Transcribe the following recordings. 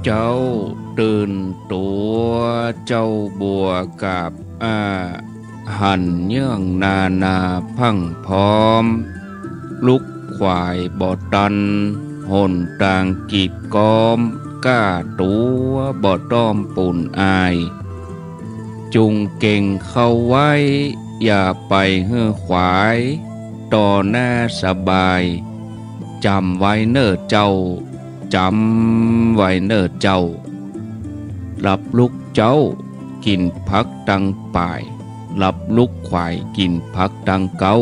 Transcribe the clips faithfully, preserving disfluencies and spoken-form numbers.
เจ้าตื่นตั๋ว เจ้าบัวกาบอ้า หันเยื่องนานาพรั่งพร้อม ลุกขวายบ่ตัน หนตางกีดก๊อม ก้าตั๋วบ่ต้อมปูนอาย จุ่งเก่งเข้าไว้ อย่าไปหื้อขวาย ต่อหน้าสบาย จ๋ำไว้เน่อเจ้า จ๋ำไว้เน่อเจ้า หลับลุกเจ๊า กิ๋นผักตังป๋าย หลับลุกขวาย กิ๋นผักตังเก๊า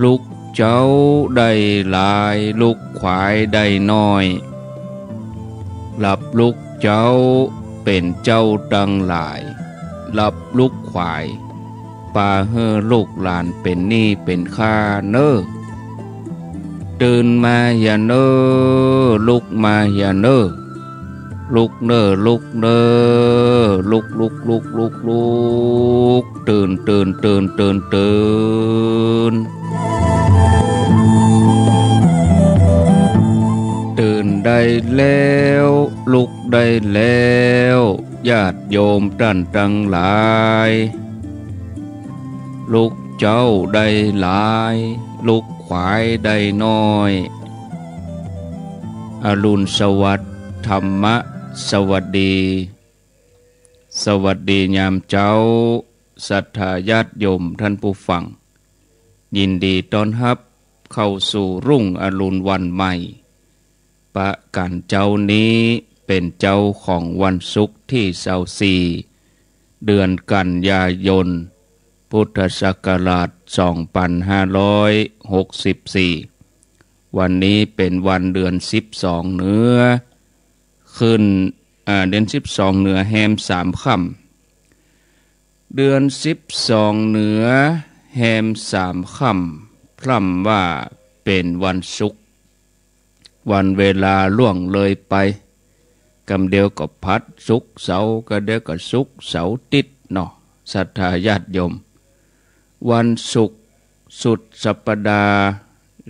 ลุกเจ๊าได้หลาย ลุกขวายได้น้อย หลับลุกเจ๊า เป๋นเจ้าตังหลาย หลับลุกขวาย ปาหื้อลูกหลานเป๋นหนี้เป๋นค่าเน่อ ตื่นมาเหียเน่อ ลุกมาเหียเน่อ ลุกเน่อ ลุกเน่อ ลุก ลุก ลุก ลุก ลุก ตื่น ตื่น ตื่น ตื่น ตื่น ตื่นได้แล้ว ลุกได้แล้ว ญาติโยมต้านตังหลาย ลุกเจ๊าได้หลาย ลุกขวายได้น้อย อรุณสวัสดิ์ ธรรมะสวัสดี สวัสดียามเจ๊า ศรัทธาญาติโยมต้านผู้ฟัง ยินดีต้อนฮับเข้าสู่รุ่งอรุณวันใหม่ ปะกั๋นเจ๊านี้เป๋นเจ๊าของวันศุกร์ตี้ซาวสี่ เดือนกันยายน พุทธศักราชสองปันห้าร้อยหกสิบสี่ วันนี้เป๋นวันเดือนสิบสองเหนือ ขึ้น อ่า เดือนสิบสองเหนือแฮมสามค่ำ เดือนสิบสองเหนือแฮมสามค่ำ พร่ำว่าเป๋นวันศุกร์ วันเวลาล่วงเลยไป กำเดียวก็ผัดศุกร์เสาร์ กำเดียวก็ศุกร์เสาร์อาติ๊ดเนาะ ศรัทธาญาติโยม วันศุกร์สุดสัปดาห์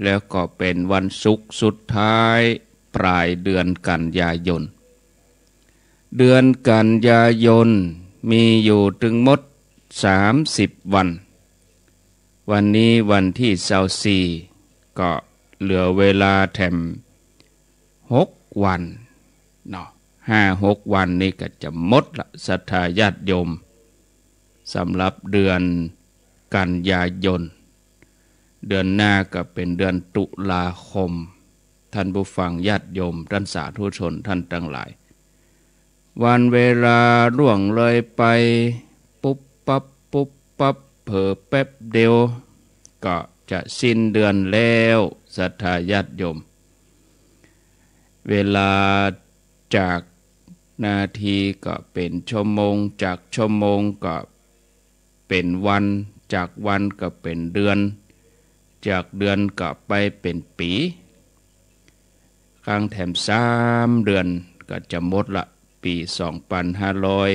แล้วก็เป๋นวันศุกร์สุดท้ายปลายเดือนกันยายน เดือนกันยายนมีอยู่ตึงหมดสามสิบวัน วันนี้วันตี้ซาวสี่ ก็เหลือเวลาแถมหกวันเนาะ ห้าหกวันนี้ก็จะหมดละ ศรัทธาญาติโยม สำหรับเดือนกันยายน เดือนหน้าก็เป๋นเดือนตุลาคม ต้านผู้ฟังญาติโยม ต้านสาธุชนต้านตังหลาย วันเวลาล่วงเลยไป ปุ๊บปั๊บ ปุ๊บปั๊บ เผลอแป๊บเดียว ก็จะสิ้นเดือนแล้ว ศรัทธาญาติโยม เวลาจากนาทีก็เป๋นชั่วโมง จากชั่วโมงก็เป๋นวัน จากวันก็เป๋นเดือน จากเดือนก็ไปเป๋นปี๋ ค้างแถมสามเดือนก็จะหมดละ ปี๋สองปันห้าร้อย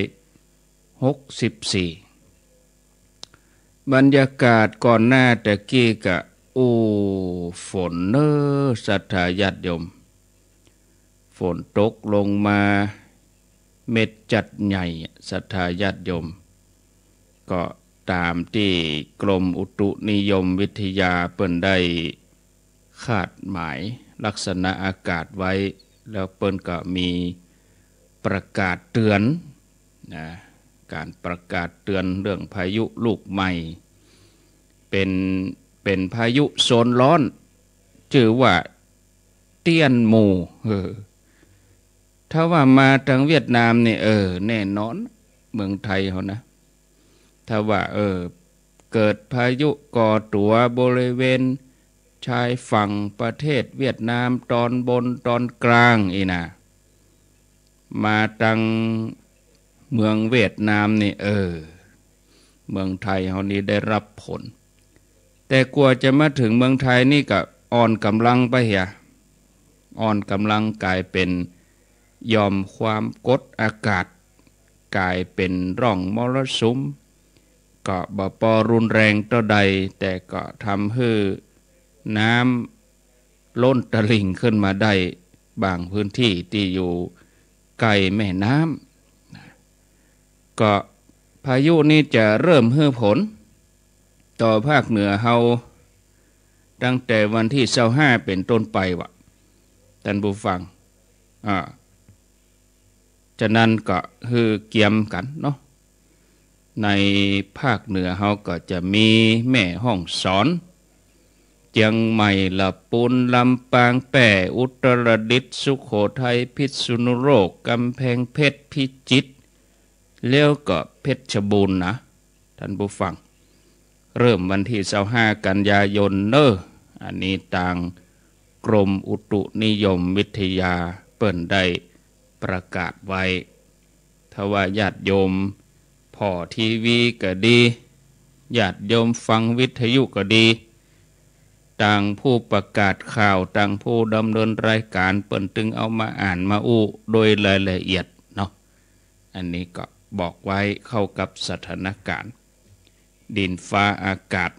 หกสิบสี่ บรรยากาศก่อนหน้าตะกี้ก็ อู้ ฝนเน่อ ศรัทธาญาติโยม ฝนตกลงมาเม็ดจัดใหญ่ ศรัทธาญาติโยม ก็ต๋ามตี้กรมอุตุนิยมวิทยาเปิ้นได้คาดหมายลักษณะอากาศไว้ แล้วเปิ้นก็มีประกาศเตื๋อนนะ ก๋านประกาศเตื๋อนเรื่องพายุลูกใหม่ เป๋น เป๋นพายุโซนร้อน จื้อว่าเตี้ยนหมู่ เออ ถ้าว่ามาตางเวียดนามนี่ เออ แน่นอน เมืองไทยเฮานะ ถ้าว่า เออ เกิดพายุก่อตั๋วบริเวณชายฝั่งประเทศเวียดนามตอนบนตอนกลางอี้นะ มาตางเมืองเวียดนามนี่ เออ เมืองไทยเฮานี่ได้ฮับผล แต่กว่าจะมาเถิงเมืองไทยนี่ก็อ่อนก๋ำลังไปเหีย อ่อนก๋ำลังก๋ายเป๋นหย่อมความกดอากาศ ก๋ายเป๋นร่องมรสุม ก็บ่ปอรุนแรงเต้าใด แต่ก็ทำหื้อน้ำล้นตลิ่งขึ้นมาได้ บางพื้นตี้ตี้อยู่ ใก้แม่น้ำ ก็พายุนี้จะเริ่มหื้อผลต่อภาคเหนือเฮาตั้งแต่วันตี้ซาวห้าเป๋นต้นไปว่ะ ท่านผู้ฟัง อ่า ฉะนั้นก็หื้อเกียมกั๋นเนาะ ในภาคเหนือเฮาก็จะมีแม่ฮ่องสอน เจียงใหม่ ละปูน ลำปาง แป้ อุตรดิตถ์ สุโขทัย พิษณุโลก ก๋ำแพงเพชร พิจิตร แล้วก็เพชรบูรณ์นะ ท่านผู้ฟัง เริ่มวันตี้ซาวห้ากันยายนเน้อ อันนี้ตางกรมอุตุนิยมวิทยาเปิ้นได้ประกาศไว้ ถ้าว่าญาติโยมผ่อทีวีก็ดี ญาติโยมฟังวิทยุก็ดี ตางผู้ประกาศข่าว ตางผู้ดำเนินรายก๋าน เปิ้นตึงเอามาอ่านมาอู้โดยรายละเอียดเนาะ อันนี้ก็บอกไว้เข้ากับสถานก๋านณ์ดินฟ้าอากาศ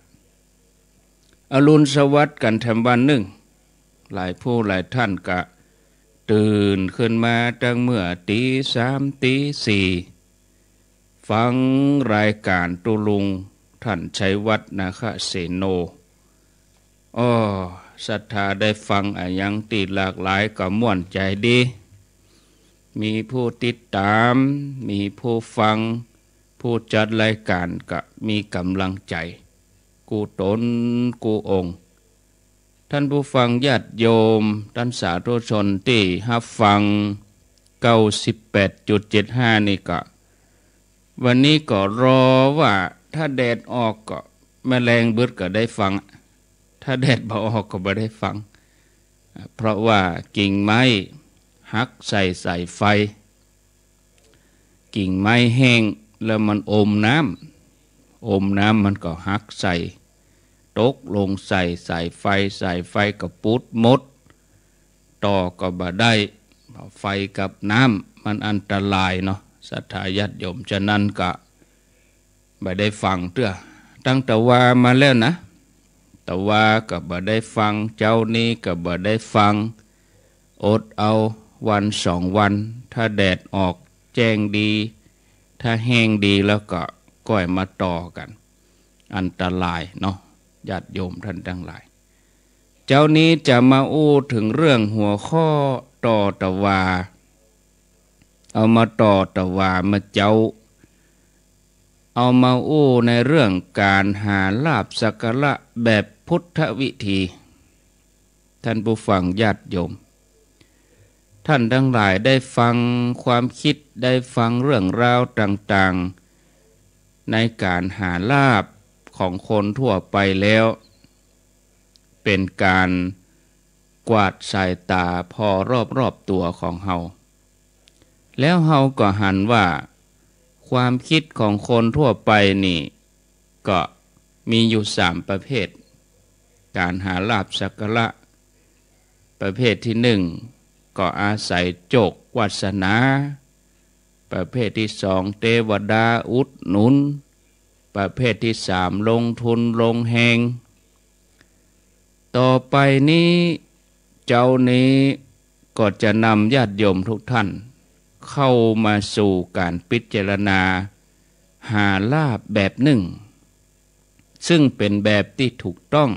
อรุณสวัสดิ์กั๋นแถมวันนึ่ง หลายผู้หลายท่านก็ตื่นขึ้นมาตั้งเมื่อตี๋สามตี๋สี่ ฟังรายก๋านตุ๊ลุงท่านชัยวัฒน์ นาคเสโน อ้อ ศรัทธาได้ฟังอะหยังตี้หลากหลายก็ม่วนใจ๋ดี มีผู้ติดต๋าม มีผู้ฟัง ผู้จัดรายก๋านก็มีก๋ำลังใจ๋ กู้ต๋นกู้องค์ ท่านผู้ฟังญาติโยม ต้านสาธุชนตี้ฮับฟัง เก้าสิบแปดจุดเจ็ดห้า นี่ก็ วันนี้ก็รอว่าถ้าแดดออกก็แมลงบึดก็ได้ฟัง ถ้าแดดบ่ออกก็บ่ได้ฟัง เพราะว่ากิ่งไม้หักใส่สายไฟ กิ่งไม้แห้งแล้วมันอมน้ำ อมน้ำมันก็หักใส่ ตกลงใส่สายไฟ สายไฟก็ปุดหมด ต่อก็บ่ได้ ไฟกับน้ำมันอันตรายเนาะ ศรัทธาญาติโยม ฉะนั้นก็บ่ได้ฟังเตื้อ ตั้งตะวามาแล้วนะ ตะวาก็บ่ได้ฟัง เจ๊านี้ก็บ่ได้ฟัง อดเอาวันสองวัน ถ้าแดดออกแจ้งดี ถ้าแห้งดีแล้วก็ก้อยมาต่อกั๋น อันตรายเนาะ ญาติโยมท่านตังหลาย เจ๊านี้จะมาอู้เถิงเรื่องหัวข้อต่อตะวา เอามาต่อตะวาเมื่อเจ๊า เอามาอู้ในเรื่องก๋านหาลาภสักการะแบบพุทธวิธี ท่านผู้ฟังญาติโยม ท่านตังหลายได้ฟังความคิด ได้ฟังเรื่องราวต่างๆ ในก๋านหาลาภของคนทั่วไปแล้ว เป๋นก๋านกวาดสายต๋าผ่อรอบๆ ตั๋วของเฮา แล้วเฮาก็หันว่า ความคิดของคนทั่วไปนี่ก็มีอยู่สามประเภท ก๋านหาลาภสักการะ ประเภทตี้นึ่งก็อาศัยโจควาสนา ประเภทตี้สองเตวดาอุดหนุน ประเภทตี้สามลงทุนลงแฮง ต่อไปนี้ เจ๊านี้ก็จะนำญาติโยมทุกท่านเข้ามาสู่ก๋านพิจารณาหาลาภแบบนึ่ง ซึ่งเป๋นแบบตี้ถูกต้อง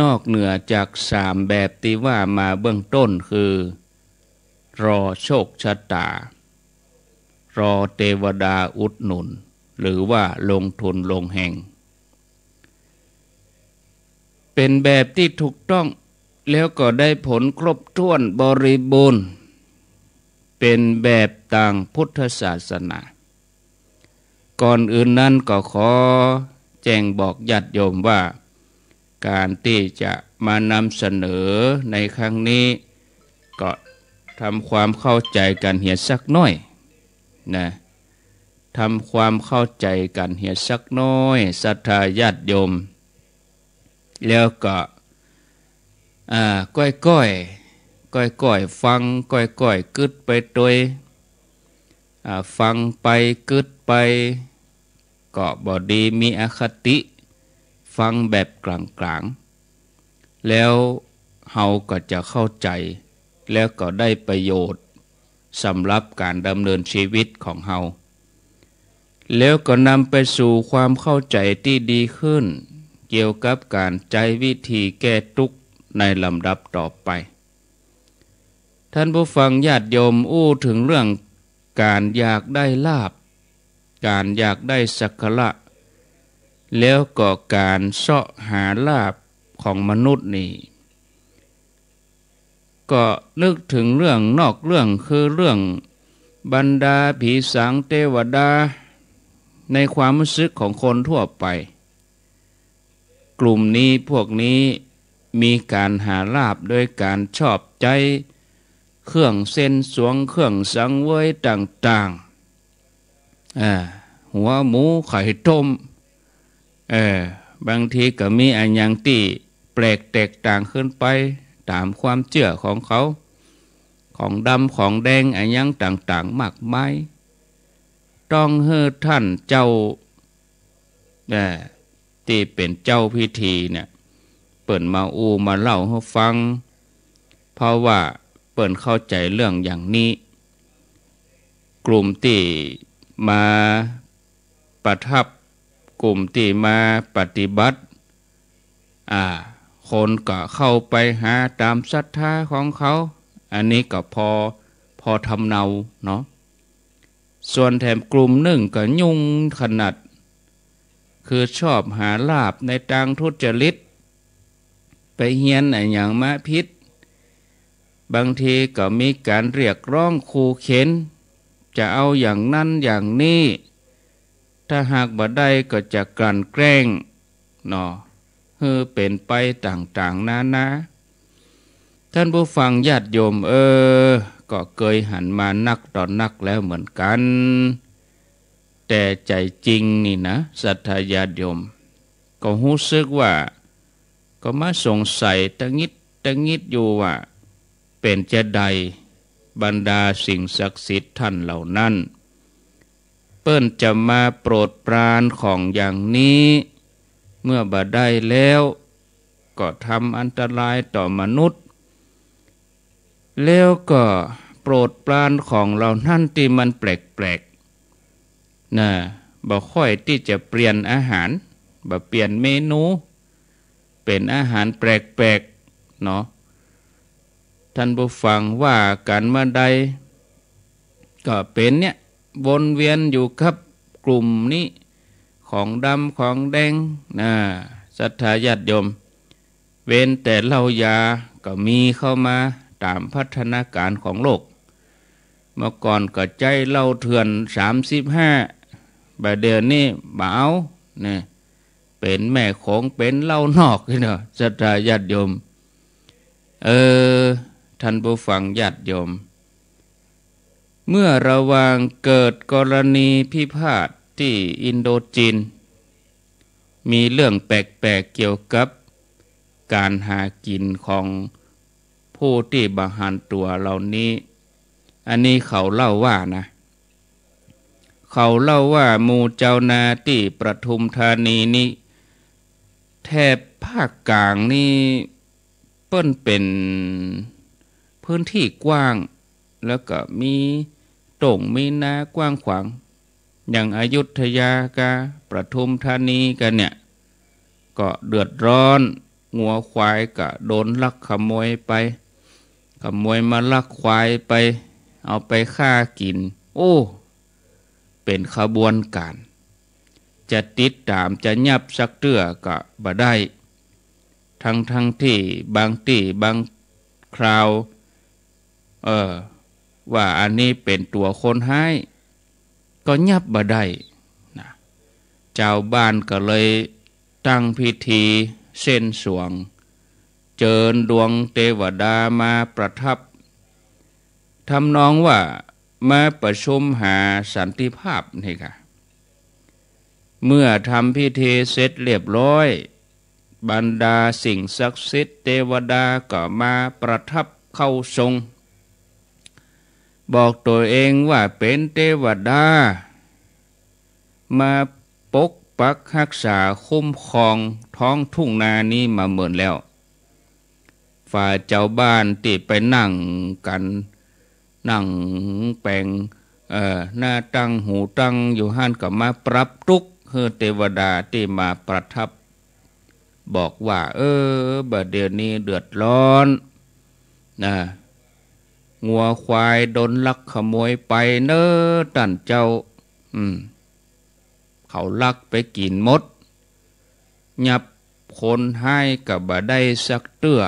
นอกเหนือจากสามแบบตี้ว่ามาเบื้องต้นคือ รอโชคชะต๋า รอเตวดาอุดหนุน หรือว่าลงทุนลงแฮง เป๋นแบบตี้ถูกต้อง แล้วก็ได้ผลครบถ้วนบริบูรณ์ เป๋นแบบตางพุทธศาสนา ก่อนอื่นนั้นก็ขอแจ้งบอกญาติโยมว่า ก๋านตี้จะมานำเสนอในครั้งนี้ ก็ทำความเข้าใจ๋กั๋นเหียสักหน้อยนะ ทำความเข้าใจ๋กั๋นเหียสักหน้อย ศรัทธาญาติโยม แล้วก็ อ่า ก้อยๆ ก้อยๆ ฟัง ก้อยๆ กึ๊ดไปตวย อ่า ฟังไปกึ๊ดไป ก็บ่ดีมีอคติ ฟังแบบก๋างๆ แล้วเฮาก็จะเข้าใจ๋ แล้วก็ได้ประโยชน์ สำหรับก๋านดำเนินชีวิตของเฮา แล้วก็นำไปสู่ความเข้าใจ๋ตี้ดีขึ้น เกี่ยวกับก๋านใจ๊วิธีแก้ตุ๊กข์ในลำดับต่อไป ท่านผู้ฟังญาติโยม อู้เถิงเรื่องก๋านอยากได้ลาภ ก๋านอยากได้สักการะ แล้วก็ก๋านเซาะหาลาภของมนุษย์นี่ ก็นึกเถิงเรื่องนอกเรื่อง คือเรื่องบรรดาผีสางเตวดา ในความรู้สึกของคนทั่วไป กลุ่มนี้พวกนี้มีก๋านหาลาภโดยก๋านชอบใจ๊เครื่องเส้นสวง เครื่องสังเวยต่างๆ อ่า หัวหมูไข่ต้ม เออ บางทีก็มีอะหยังตี้แปลกแตกต่างขึ้นไปต๋ามความเจื้อของเขา ของดำของแดงอะหยังต่างๆ มากมาย ต้องหื้อท่านเจ้า เอ่อ ตี้เป๋นเจ้าพิธีเนี่ย เปิ้นมาอู้มาเล่าหื้อฟัง เพราะว่าเปิ้นเข้าใจ๋เรื่องอย่างนี้ กลุ่มตี้มาประทับ กลุ่มตี้มาปฏิบัติ อ่า คนก็เข้าไปหาต๋ามศรัทธาของเขา อันนี้ก็พอ พอทำเนาเนาะ ส่วนแถมกลุ่มนึ่งก็ยุ่งขนาด คือชอบหาลาภในตางทุจริต ไปเฮียนอะหยังมาผิด บางทีก็มีก๋านเรียกร้องขู่เข็ญ จะเอาอย่างนั้นอย่างนี้ ถ้าหากบ่ได้ก็จะกลั่นแกล้ง เนาะ หื้อเป๋นไปต่างๆ นานา ท่านผู้ฟังญาติโยม เออ ก็เกยหันมานักต่อนักแล้วเหมือนกั๋น แต่ใจ๋จริงนี่นะ ศรัทธาญาติโยม ก็ฮู้สึกว่า ก็มาสงสัยตะงิดตะงิดอยู่ว่า เป๋นจาใด บรรดาสิ่งศักดิ์สิทธิ์ท่านเหล่านั้น เปิ้นจะมาโปรดปรานของอย่างนี้ เมื่อบ่ได้แล้ว ก็ทำอันตรายต่อมนุษย์ แล้วก็โปรดปรานของเหล่านั้นตี้มันแปลกๆ นะ บ่ค่อยตี้จะเปลี่ยนอาหาร บ่เปลี่ยนเมนู เป๋นอาหารแปลกๆ เนาะ ท่านผู้ฟังว่ากั๋นมาใด ก็เป๋นเนี่ย วนเวียนอยู่กับกลุ่มนี้ ของดำของแดง นะ ศรัทธาญาติโยม เว้นแต่เหล้ายาก็มีเข้ามาต๋ามพัฒนาก๋ารของโลก เมื่อก่อนก็ใจ๊เหล้าเถื่อนสามสิบห้า บ่าเดี่ยวนี้บ่เอา เนี่ย เป๋นแม่โขง เป๋นเหล้านอกนี่เนาะ ศรัทธาญาติโยม เออ ท่านผู้ฟังญาติโยม เมื่อระหว่างเกิดกรณีพิพาทตี้อินโดจีน มีเรื่องแปลกๆ เกี่ยวกับก๋านหากิ๋นของผู้ตี้บ่หันตั๋วเหล่านี้ อันนี้เขาเล่าว่านะ เขาเล่าว่าหมู่จาวนาตี้ปทุมธานีนี้ แถบภาคกลางนี้ เปิ้นเป๋นพื้นตี้กว้าง แล้วก็มีโต่งมีนากว้างขวาง อย่างอยุธยากับปทุมธานีกั๋นเนี่ย ก็เดือดร้อน งัวควายก็โดนลักขโมยไป ขโมยมาลักควายไป เอาไปฆ่ากิ๋น โอ้ เป๋นขบวนก๋าร จะติดต๋ามจะยับสักเตื้อก็บ่ได้ ทั้งๆ ตี้บางตี้บางคราว เออ ว่าอันนี้เป๋นตั๋วคนฮ้าย ก็ยับบ่ได้นะ จาวบ้านก็เลยตั้งพิธีเส้นสวง เจิญดวงเตวดามาประทับ ทำนองว่ามาประชุมหาสันติภาพนี่ค่ะ เมื่อทำพิธีเสร็จเรียบร้อย บรรดาสิ่งศักดิ์สิทธิ์เตวดาก็มาประทับเข้าทรง บอกตั๋วเองว่าเป๋นเตวดา มาปกปักฮักษาคุ้มครองท้องทุ่งนานี้มาเมินแล้ว ฝ่ายจาวบ้านตี้ไปนั่งกั๋น นั่งแป๋ง เอ่อ หน้าตังหูตังอยู่หั้นก็มาปรับตุ๊กข์หื้อเตวดาตี้มาประทับ บอกว่า เออ บ่าเดี่ยวนี้เดือดร้อนนะ งัวควายโดนลักขโมยไปเน้อต้านเจ้า อืม เขาลักไปกิ๋นหมด ยับคนฮ้ายก็บ่ได้สักเตื้อ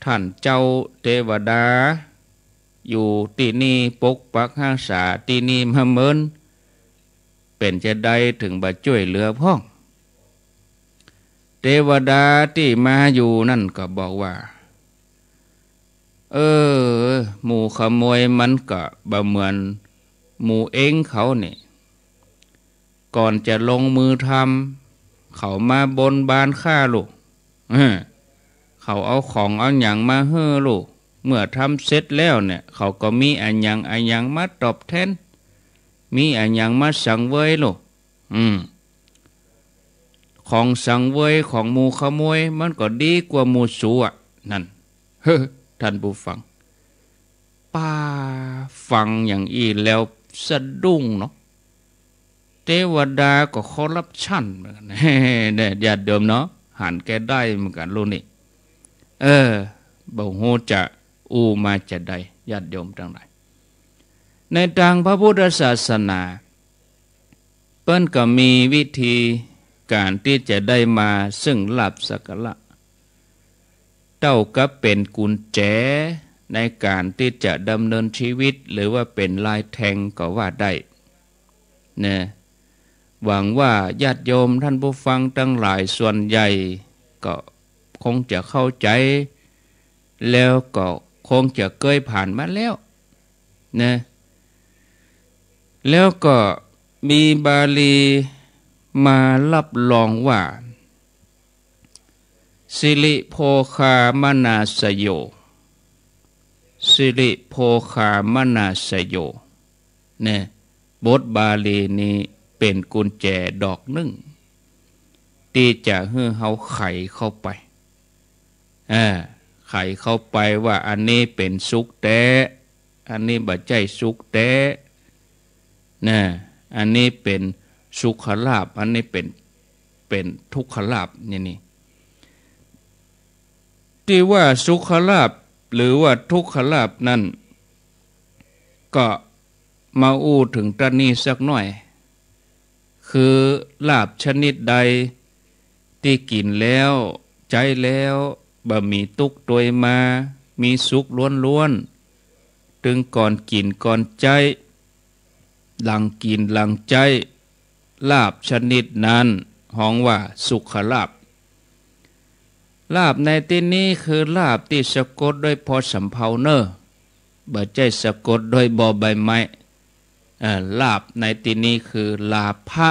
ต้านเจ้าเตวดา อยู่ตี้นี่ปกปักฮักษาตี้นี่มาเมิน เป๋นจาใดเถิงบ่จ้วยเหลือพ่อง เตวดาตี้มาอยู่นั่นก็บอกว่า เออ หมู่ขโมยมันก็บ่เหมือนหมู่เอ็งเขานี่ ก่อนจะลงมือทำ เขามาบนบานข้าลูก เออ เขาเอาของเอาหยังมาหื้อลูก เมื่อทำเสร็จแล้วเนี่ย เขาก็มีอะหยังอะหยังมาตอบแทน มีอะหยังมาสังเวยลูก อืม ของสังเวยของหมู่ขโมยมันก็ดีกว่าหมู่สูอะ นั่น เฮ้อ ต้านผู้ฟัง ป้าฟังอย่างอี้แล้วสะดุ้งเนาะ เตวดาก็คอร์รัปชันเหมือนกั๋น เนี่ย ญาติโยมเนาะ หันแก่ได้เหมือนกั๋นลูกนี่ เออ บ่ฮู้จะอู้มาจาใด ญาติโยมตังหลาย ในตางพระพุทธศาสนา เปิ้นก็มีวิธีก๋านตี้จะได้มาซึ่งลาภสักการะ เต้ากับเป๋นกุญแจในก๋านตี้จะดำเนินชีวิต หรือว่าเป๋นลายแทงก็ว่าได้ นะ หวังว่าญาติโยมต้านผู้ฟังตังหลายส่วนใหญ่ก็คงจะเข้าใจ๋ แล้วก็คงจะเกยผ่านมาแล้ว นะ แล้วก็มีบาลีมารับรองว่า สิริโภคามนาสโย สิริโภคามนาสโย เนี่ย บทบาลีนี้เป๋นกุญแจดอกนึ่ง ตี้จะหื้อเฮาไขเข้าไป อ่า ไขเข้าไปว่าอันนี้เป๋นสุขแต๊ อันนี้บ่ใจ้สุขแต๊ นะ อันนี้เป๋นสุขลาภ อันนี้เป๋น เป๋นทุกขลาภ นี่นี่ ตี้ว่าสุขลาภหรือว่าทุกขลาภนั้น ก็มาอู้เถิงตรงนี้สักหน้อย คือลาภชนิดใดตี้กิ๋นแล้วใจ๊แล้วบ่มีตุ๊กข์ตวยมา มีสุขล้วนๆ ตึงก่อนกิ๋นก่อนใจ๊ หลังกิ๋นหลังใจ๊ ลาภชนิดนั้นฮ้องว่าสุขลาภ ลาภในตี้นี้คือลาภตี้สะกดด้วย พ.สำเภา เน่อ บ่ใจ้สะกดด้วย บ.ใบไม้ เอ่อ ลาภในตี้นี้คือลาภะ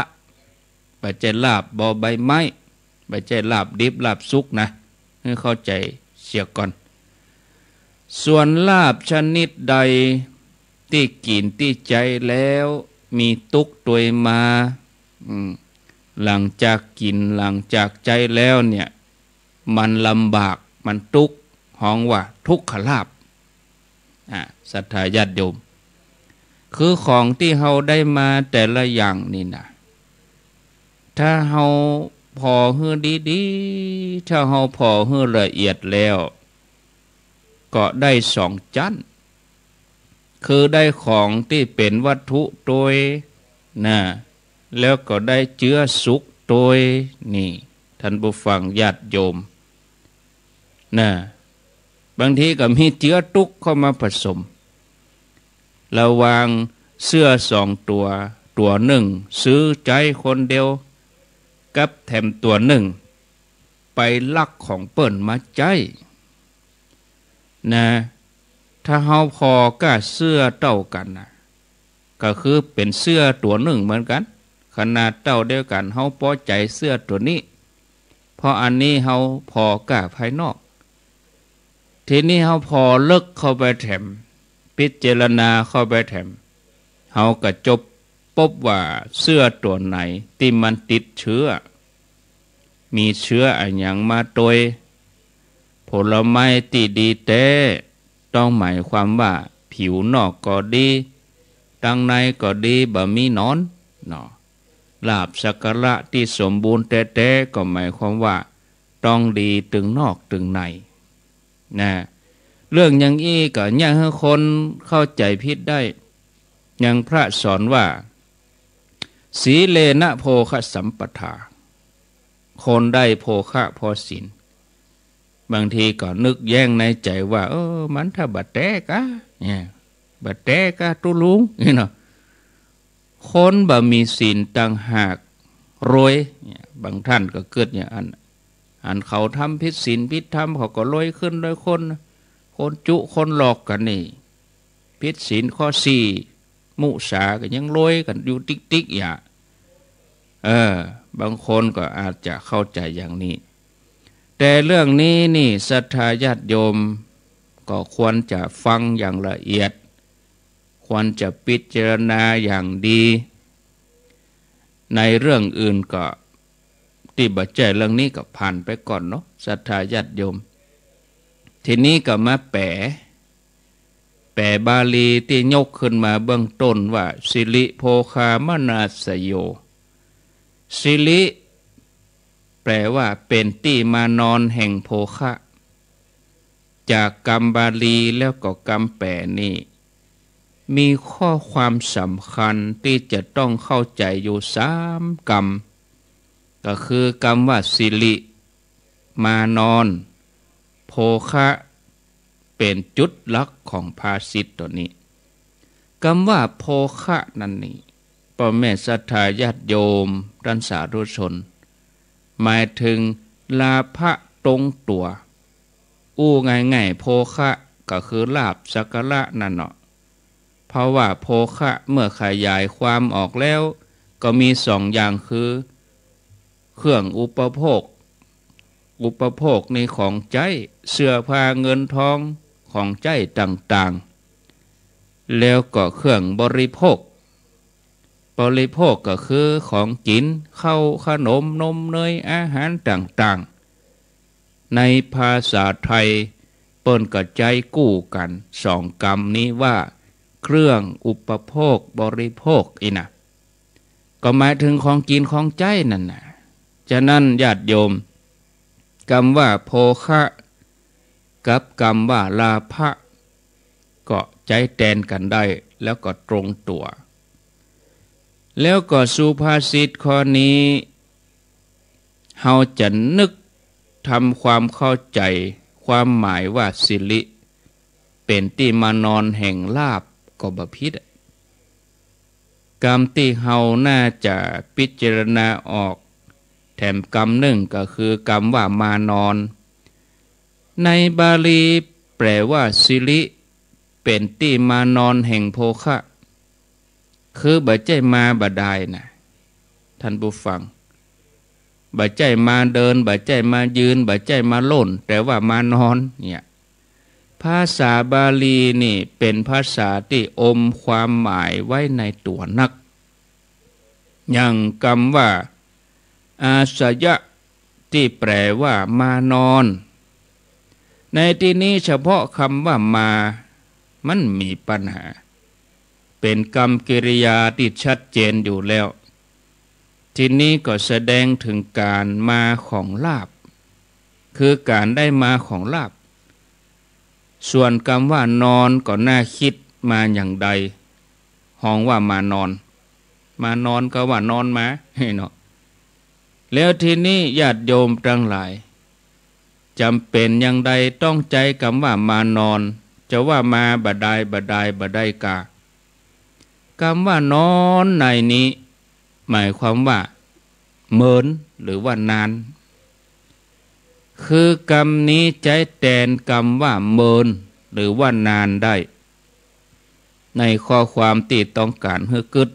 บ่ใจ้ลาภ บ.ใบไม้ บ่ใจ้ลาภดิบลาภสุกนะ หื้อเข้าใจ๋เสียก่อน ส่วนลาภชนิดใดตี้กิ๋นตี้ใจ๊แล้วมีตุ๊กข์ตวยมา อืม หลังจากกิ๋นหลังจากใจ๊แล้วเนี่ย มันลำบากมันตุ๊กข์ ฮ้องว่าทุกขลาภ อ่า ศรัทธาญาติโยม คือของตี้เฮาได้มาแต่ละอย่างนี่นะ ถ้าเฮาผ่อหื้อดีๆ ถ้าเฮาผ่อหื้อละเอียดแล้ว ก็ได้สองจั้น คือได้ของตี้เป๋นวัตถุตวยนะ แล้วก็ได้เจื้อสุขตวย นี่ ต้านผู้ฟังญาติโยม นะ บางทีก็มีเจื้อตุ๊กข์เข้ามาผสม ระหว่างเสื้อสองตั๋ว ตั๋วนึ่งซื้อใจ๊คนเดียว กับแถมตั๋วนึ่งไปลักของเปิ้นมาใจ๊ นะ ถ้าเฮาผ่อก้าเสื้อเต้ากั๋นนะ ก็คือเป๋นเสื้อตั๋วนึ่งเหมือนกั๋น ขนาดเต้าเดียวกั๋น เฮาปอใจ๋เสื้อตั๋วนี้ เพราะอันนี้เฮาผ่อก้าภายนอก ทีนี้เฮาผ่อลึกเข้าไปแถม พิจารณาเข้าไปแถม เฮาก็จะปบว่าเสื้อตั๋วไหนตี้มันติดเจื้อ มีเจื้ออะหยังมาตวย ผลไม้ตี้ดีแต๊ ต้องหมายความว่า ผิวนอกก็ดี ตังในก็ดี บ่มีหนอน เนาะ ลาภสักการะตี้สมบูรณ์แต๊ๆ ก็หมายความว่าต้องดีตึงนอกตึงใน นะ เรื่องอย่างอี้ก็อย่าหื้อคนเข้าใจ๋ผิดได้ อย่างพระสอนว่า สีเลนะโภคสัมปทา คนได้โภคะเพราะศีล บางทีก็นึกแย้งในใจ๋ว่า เออ มันถ้าบ่แต๊กา เนี่ย บ่แต๊กาตุ๊ลุง นี่เนาะ คนบ่มีศีลต่างหากรวย เนี่ย บางท่านก็กึ๊ดอย่างอั้น อันเขาทำผิดศีลผิดธรรม เขาก็รวยขึ้นรวยขึ้น คนจุคนหลอกกั๋นนี่ ผิดศีลข้อสี่ มุสา ก็ยังรวยกั๋นอยู่ติ๊กๆ อย่า เออ บางคนก็อาจจะเข้าใจ๋อย่างนี้ แต่เรื่องนี้นี่ ศรัทธาญาติโยมก็ควรจะฟังอย่างละเอียด ควรจะพิจารณาอย่างดี ในเรื่องอื่นก็ ตี้บ่ใจ้เรื่องนี้ก็ผ่านไปก่อนเนาะ ศรัทธาญาติโยม ทีนี้ก็มาแป๋ แป๋บาลีตี้ยกขึ้นมาเบื้องต้นว่า สิริโภคามนัสสโย สิริ แป๋ว่าเป๋นตี้มานอนแห่งโภคะ จากกำบาลีแล้วก็กำแป๋นี่ มีข้อความสำคัญตี้จะต้องเข้าใจ๋อยู่สามกำ ก็คือกำว่าสิริ มานอน โภคะ เป๋นจุดหลักของภาษิตโตนี้ กำว่าโภคะนั้นนี่ ป้อแม่ศรัทธาญาติโยมต้านสาธุชน หมายเถิงลาภะตรงตั๋ว อู้ง่ายๆ โภคะก็คือลาภสักการะนั่นเนาะ เพราะว่าโภคะเมื่อขยายความออกแล้ว ก็มีสองอย่างคือ เครื่องอุปโภค อุปโภคนี่ของใจ๊ เสื้อผ้าเงินทอง ของใจ๊ต่างๆ แล้วก็เครื่องบริโภค บริโภคก็คือของกิ๋น ข้าว ขนม นม เนย อาหารต่างๆ ในภาษาไทยเปิ้นก็ใจ๊กู้กั๋นสองกำนี้ว่า เครื่องอุปโภคบริโภคอี้นะ ก็หมายเถิงของกิ๋นของใจ๊นั่นน่ะ ฉะนั้นญาติโยม กำว่าโภคะกับกำว่าลาภะ ก็ใจ๊แตนกั๋นได้ แล้วก็ตรงตั๋ว แล้วก็สุภาษิตข้อนี้ เฮาจะนึกทำความเข้าใจ๋ความหมายว่าสิริ เป๋นตี้มานอนแห่งลาภก็บ่ผิดอะ กำตี้เฮาน่าจะพิจารณาออกแถมกำนึ่งก็คือกำว่ามานอน ในบาลีแป๋ว่าสิริ เป๋นตี้มานอนแห่งโภคะ คือบ่ใจ้มาบ่ดายนะ ท่านผู้ฟัง บ่ใจ้มาเดิน บ่ใจ้มายืน บ่ใจ้มาโล่น แต่ว่ามานอนเนี่ย ภาษาบาลีนี่เป๋นภาษาตี้อมความหมายไว้ในตั๋วนัก อย่างกำว่า อาสยะ ตี้แป๋ว่ามานอน ในตี้นี้เฉพาะกำว่ามา มันมีปัญหา เป๋นกำกิริยาตี้ชัดเจนอยู่แล้ว ตี้นี้ก็แสดงเถิงก๋านมาของลาภ คือก๋านได้มาของลาภ ส่วนกำว่านอนก็น่ากึ๊ดมาอย่างใด ฮ้องว่ามานอน มานอนก็ว่านอนมา เนาะ แล้วตี้นี้ญาติโยมตังหลาย จ๋ำเป๋นอย่างใดต้องใจ๊กำว่ามานอน จะว่ามาบ่ดายบ่ดายบ่ได้กา กำว่านอนในนี้ หมายความว่าเมินหรือว่านาน คือกำนี้ใจ๊แตนกำว่าเมินหรือว่านานได้ ในข้อความตี้ต้องก๋านหื้อกึ๊ด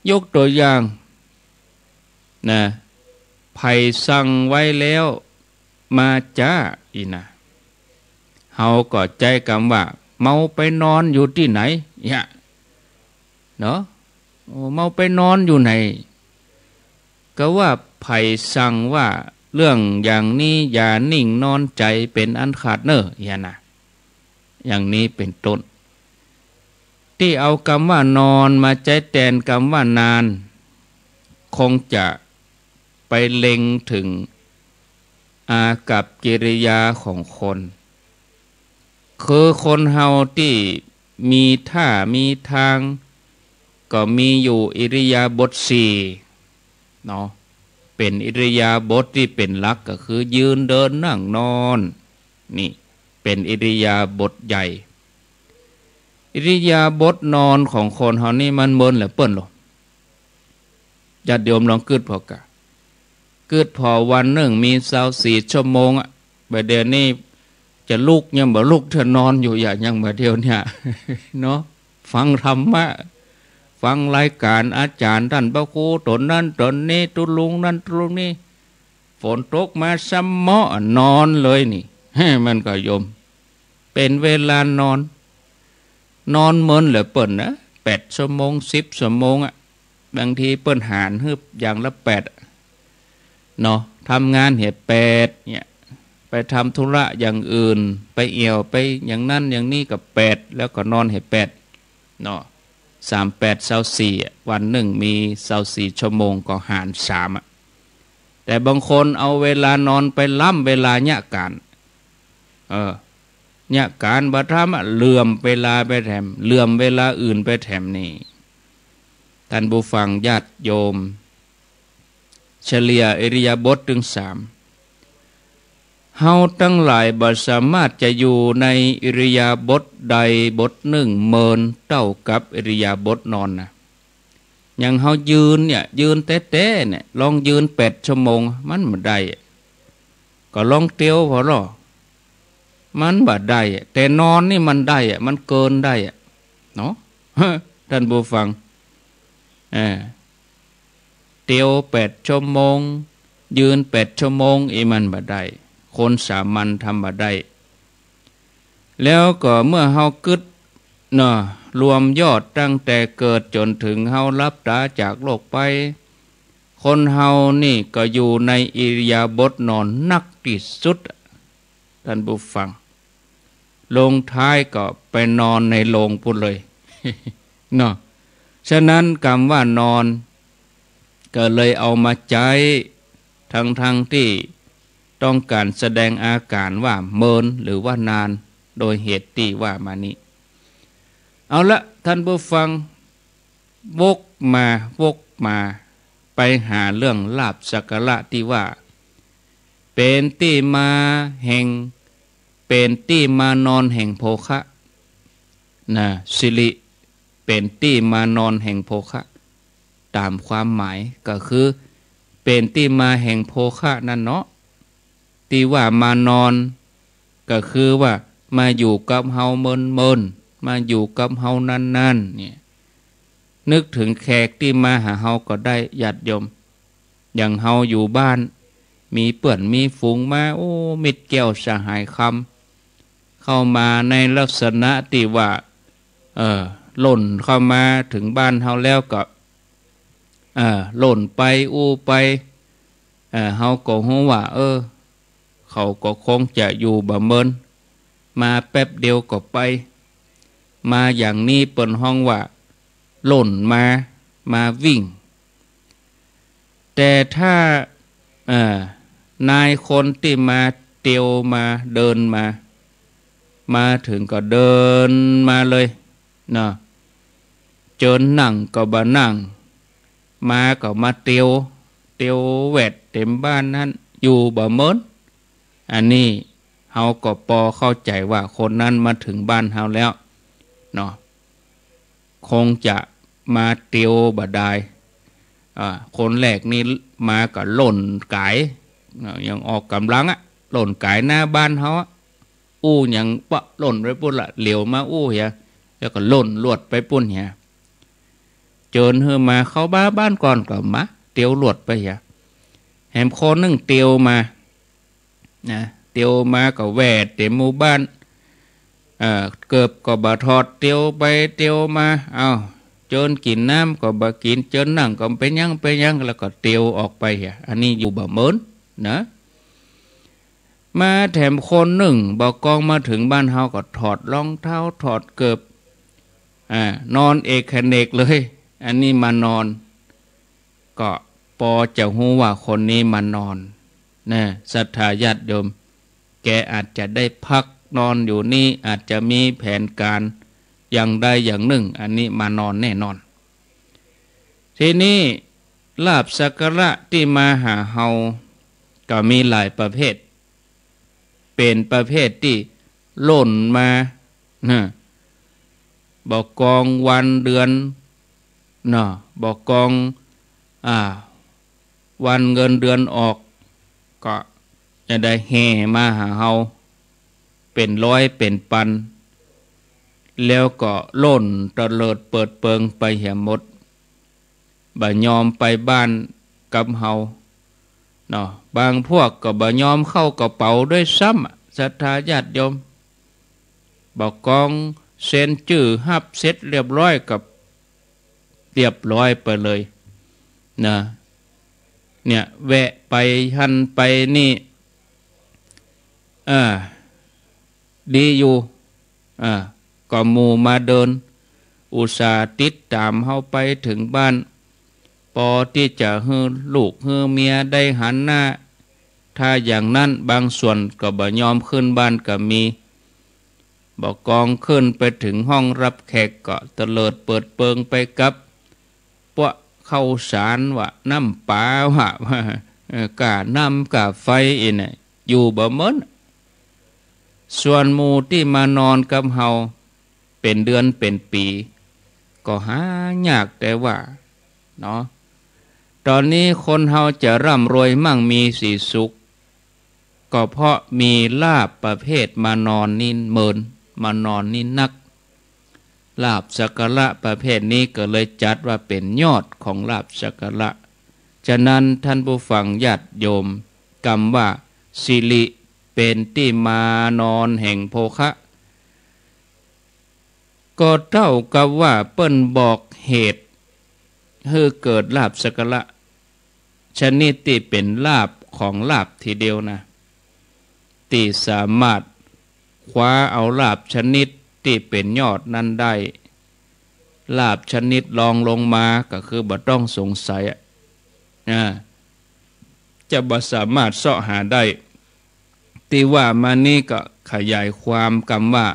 ยกตั๋วอย่าง นะ ใผสั่งไว้แล้วมาจ๊า อี้นะ เฮาก็ใจ๊กำว่า เมาไปนอนอยู่ตี้ไหน เนี่ย เนาะ โอ้ เมาไปนอนอยู่ไหน ก็ว่าใผสั่งว่าเรื่องอย่างนี้อย่านิ่งนอนใจ๋เป๋นอันขาดเน่อ อี้นะ อย่างนี้เป๋นต้น ตี้เอากำว่านอนมาใจ๊แตนกำว่านาน คงจะไปเล็งเถิงอากัปกิริยาของคน คือคนเฮาตี้มีท่ามีตาง ก็มีอยู่อิริยาบถสี่เนาะ เป๋นอิริยาบถตี้เป๋นหลัก ก็คือยืน เดิน นั่ง นอน นี่เป๋นอิริยาบถใหญ่ อิริยาบถนอนของคนเฮานี่มันเมินเหลือเปิ้นลอ ญาติโยมลองกึ๊ดผ่อกะ กึ๊ดผ่อวันนึ่งมีซาวสี่ชั่วโมงอะ บ่าเดี่ยวนี้จะลุกยังบ่ลุก เถิงนอนอยู่อย่างยังบ่าเดี่ยวเนี่ย เนาะ ฟังธรรมะ ฟังรายก๋านอาจ๋ารย์ต้านพระครูต๋นนั้นต๋นนี้ ตุ๊ลุงนั้นตุ๊ลุงนี้ ฝนตกมาซ้ำเมาะนอนเลยนี่ มันก็โยม เป๋นเวลานอน นอนเมินเหลือเปิ้นนะ แปดชั่วโมง สิบชั่วโมงอะ บางทีเปิ้นหารหื้ออย่างละแปดอะเนาะ ทำงานเหียแปดเนี่ย ไปทำธุระอย่างอื่น ไปเอี่ยวไปอย่างนั้นอย่างนี้ก็แปด แล้วก็นอนเหียแปดเนาะ สามแปดซาวสี่อะ วันนึ่งมีซาวสี่ชั่วโมงก็หารสามอะ แต่บางคนเอาเวลานอนไปล้ำเวลาเยียะก๋าน เออ เยียะก๋านบ่ทำอะ เหลื่อมเวลาไปแถม เหลื่อมเวลาอื่นไปแถมนี่ ต้านผู้ฟังญาติโยม เฉลี่ยอิริยาบถตึงสาม เฮาตังหลายบ่สามารถจะอยู่ในอิริยาบถใดบถนึ่งเมินเต้ากับอิริยาบถนอนนะ อย่างเฮายืนเนี่ย ยืนแต๊ๆ เนี่ย ลองยืนแปดชั่วโมง มันบ่ได้อะ ก็ลองเตียวผ่อลอ มันบ่ได้อะ แต่นอนนี่มันได้อะ มันเกินได้อะ เนาะ ต้านผู้ฟัง เออ เตียวแปดชั่วโมง ยืนแปดชั่วโมง อี้มันบ่ได้ คนสามัญทำบ่ได้ แล้วก็เมื่อเฮากึ๊ดเนาะ รวมยอดตั้งแต่เกิดจ๋นเถิงเฮาหลับต๋าจากโลกไป คนเฮานี่ก็อยู่ในอิริยาบถนอนนักตี้สุดอะ ต้านผู้ฟัง ลงท้ายก็ไปนอนในโลงปู้นเลย เนาะ ฉะนั้นกำว่านอน ก็เลยเอามาใจ๊ ตังๆ ตี้ต้องก๋านแสดงอาก๋านว่าเมินหรือว่านาน โดยเหตุตี้ว่ามานี้ เอาละ ต้านผู้ฟัง วกมา วกมา ไปหาเรื่องลาภสักการะตี้ว่า เป๋นตี้มาแห่ง เป๋นตี้มานอนแห่งโภคะ นะ สิริ เป๋นตี้มานอนแห่งโภคะ ต๋ามความหมายก็คือ เป๋นตี้มาแห่งโภคะนั่นเนาะ ตี้ว่ามานอน ก็คือว่ามาอยู่กับเฮาเมินๆ มาอยู่กับเฮานานๆ เนี่ย นึกเถิงแขกตี้มาหาเฮาก็ได้ ญาติโยม อย่างเฮาอยู่บ้าน มีเปื้อนมีฝูงมา โอ้ มิตรแก้วสหายคำ เข้ามาในลักษณะตี้ว่า เออ หล่นเข้ามาเถิงบ้านเฮาแล้วก็ เออ หล่นไปอู้ไป เออ เฮาก็ฮู้ว่า เออ เขาก็คงจะอยู่บ่เมิน มาแป๊บเดียวก็ไป มาอย่างนี้เปิ้นฮ้องว่า หล่นมา มาวิ่ง แต่ถ้า เอ่อ นายคนตี้มาเตียวมาเดินมา มาเถิงก็เดินมาเลยเนาะ เจิญนั่งก็บ่นั่ง มาก็มาเตียว เตียวแหวดเต๋มบ้านหั้น อยู่บ่เมิน อันนี้เฮาก็ปอเข้าใจ๋ว่าคนนั้นมาเถิงบ้านเฮาแล้วเนาะ คงจะมาเตียวบ่ดาย อ่า คนแรกนี่มาก็หล่นก๋าย อ่า ยังออกก๋ำลังอะ หล่นก๋ายหน้าบ้านเฮาอะ อู้หยังปะหล่นไปปุ้นละ เหลียวมาอู้เหีย แล้วก็หล่นลวดไปปุ้นเหีย เจิญหื้อมาเข้าบ้าน บ้านก่อนก็มา เตียวลวดไปเหีย แหมคนนึ่งเตียวมา นะ เตียวมาก็แหวดเต๋มหมู่บ้าน เอ่อ เกิบก็บ่ถอด เตียวไปเตียวมา เอ้า เจิญกิ๋นน้ำก็บ่กิ๋น เจิญนั่งก็เป๋นหยังเป๋นหยัง แล้วก็เตียวออกไปเหีย อันนี้อยู่บ่เมินนะ มาแถมคนนึ่ง บ่ากองมาเถิงบ้านเฮาก็ถอดรองเท้าถอดเกิบ อ่า นอนเอกเขนกเลย อันนี้มานอน ก็ปอจะฮู้ว่าคนนี้มานอน นะ ศรัทธาญาติโยม แกอาจจะได้พักนอนอยู่นี่ อาจจะมีแผนก๋านอย่างใดอย่างนึ่ง อันนี้มานอนแน่นอน ทีนี้ลาภสักการะตี้มาหาเฮา ก็มีหลายประเภท เป๋นประเภทตี้ล่นมา นะ บ่ากองวันเดือน เนาะ บ่ากอง อ่า วันเงินเดือนออก ก็จะได้แห่มาหาเฮา เป๋นร้อยเป๋นปัน แล้วก็ล่นเตลิดเปิดเปิงไปเหียหมด บ่ยอมไปบ้านกับเฮา เนาะ บางพวกก็บ่ยอมเข้ากระเป๋าด้วยซ้ำอะ ศรัทธาญาติโยม บ่ากองเซ็นจื้อฮับเสร็จเรียบร้อยก็เรียบร้อยไปเลย นะ เนี่ย แวะไปหั้นไปนี่ เออ ดีอยู่ อ่า ก็หมู่มาเดิน อุตส่าห์ติดต๋ามเฮาไปเถิงบ้าน ปอตี้จะหื้อลูกหื้อเมียได้หันหน้า ถ้าอย่างนั้นบางส่วนก็บ่ยอมขึ้นบ้านก็มี บ่ากองขึ้นไปเถิงห้องรับแขกก็เตลิดเปิดเปิงไปกับ ปวะข้าวสารวะ น้ำป๋า วะ เออ ก้าน้ำก้าไฟอี้เนี่ย อยู่บ่เหมิน ส่วนหมู่ตี้มานอนกับเฮาเป๋นเดือนเป๋นปี๋ ก็หายากแต๊ว่า เนาะ ต๋อนนี้คนเฮาจะร่ำรวยมั่งมีสีสุข ก็เพราะมีลาภประเภทมานอนนี่เมิน มานอนนี่นัก ลาภสักการะประเภทนี้ก็เลยจัดว่าเป๋นยอดของลาภสักการะ ฉะนั้นท่านผู้ฟังญาติโยม กำว่าสิริเป๋นตี้มานอนแห่งโภคะ ก็เต้ากับว่าเปิ้นบอกเหตุหื้อเกิดลาภสักการะ ชนิดตี้เป๋นลาภของลาภทีเดียวนะ ตี้สามารถคว้าเอาลาภชนิดตี้เป๋นยอดนั้นได้ ลาภชนิดรองลงมาก็คือบ่ต้องสงสัยอะ อ่า จะบ่สามารถเซาะหาได้ ตี้ว่ามานี้ก็ขยายความกำว่า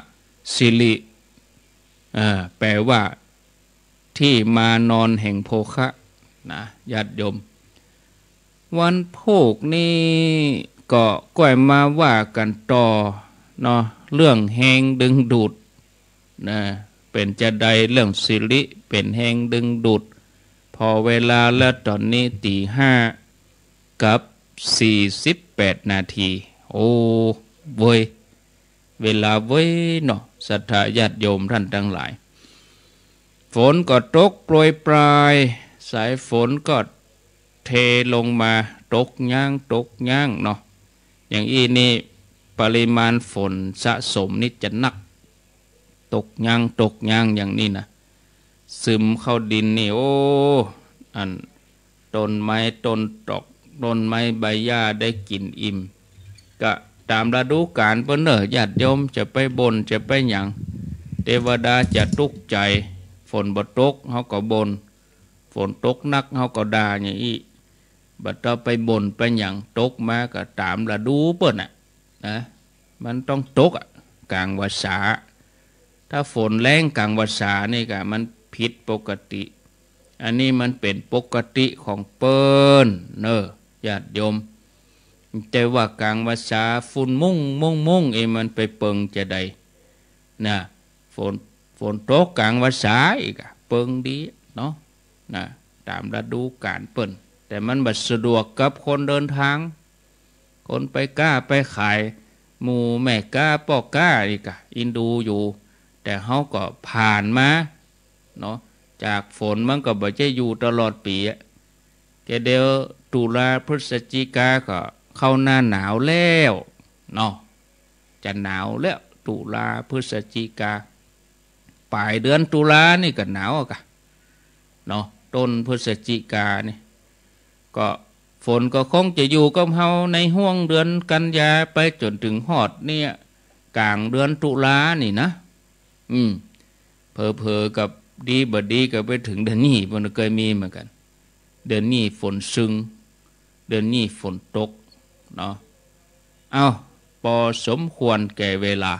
สิริ อ่า แปลว่า ตี้มานอนแห่งโภคะ นะ ญาติโยม วันพูกนี้ก็ก้อยมาว่ากั๋นต่อ เนาะ เรื่องแฮงดึงดูด นะ เป๋นจาใดเรื่องสิริเป๋นแฮงดึงดูด ผ่อเวลาแล้วต๋อนนี้ตี๋ห้ากับสี่สิบแปดนาที โอ้ เว้ย เวลาเว้ยเนาะ ศรัทธาญาติโยมท่านตังหลาย ฝนก็ตกโปรยปราย สายฝนก็เทลงมา ตกยั้ง ตกยั้งเนาะ อย่างอี้นี่ปริมาณฝนสะสมนี่จะนัก ตกยั้ง ตกยั้งอย่างนี้นะ ซึมเข้าดินนี่ โอ้ อัน ต้นไม้ต้นตอก ต้นไม้ใบหญ้าได้กิ๋นอิ่ม ก็ต๋ามฤดูก๋าลเปิ้นเน่อ ญาติโยม จะไปบ่น จะไปหยัง เตวดาจะตุ๊กใจ๋ ฝนบ่ตก เฮาก็บ่น ฝนตกนัก เฮาก็ด่าอย่างอี้ บ่ต้องไปบ่นไปหยัง ตกมาก็ต๋ามฤดูเปิ้นน่ะ นะ มันต้องตกอะ ก๋างวรรษา ถ้าฝนแล้งก๋างวรรษานี่ก็มันผิดปกติ อันนี้มันเป๋นปกติของเปิ้นเน่อ ญาติโยม แต่ว่าก๋างวรรษาฝุ่นมุ่ง มุ่ง มุ่ง เอ้ มันไปเปิงจาใด นะ ฝน ฝนตกก๋างวรรษาอีกอะ เปิงดีเนาะ นะ ต๋ามฤดูก๋าลเปิ้น แต่มันบ่สะดวกกับคนเดินทาง คนไปก๊าไปขาย หมู่แม่ก๊าป้อก๊านี่ก็อินดูอยู่ แต่เฮาก็ผ่านมาเนาะ จากฝนมันก็บ่ใจ้อยู่ตลอดปี๋อะ แกเดี๋ยวตุลาพฤศจิกาก็เข้าหน้าหนาวแล้วเนาะ จะหนาวแล้ว ตุลาพฤศจิกา ป๋ายเดือนตุลานี่ก็หนาวอะกะ เนาะ ต้นพฤศจิกานี่ ก็ ฝนก็คงจะอยู่กับเฮาในห้วงเดือนกันยาไปจ๋นเถิงฮอดเนี่ย ก๋างเดือนตุลานี่นะ อืม เผลอๆ ก็ดีบ่ดีก็ไปเถิงเดือนนี้ มันก็เกยมีเหมือนกั๋น เดือนนี้ฝนซึง เดือนนี้ฝนตกเนาะ เอ้า ปอสมควรแก่เวลา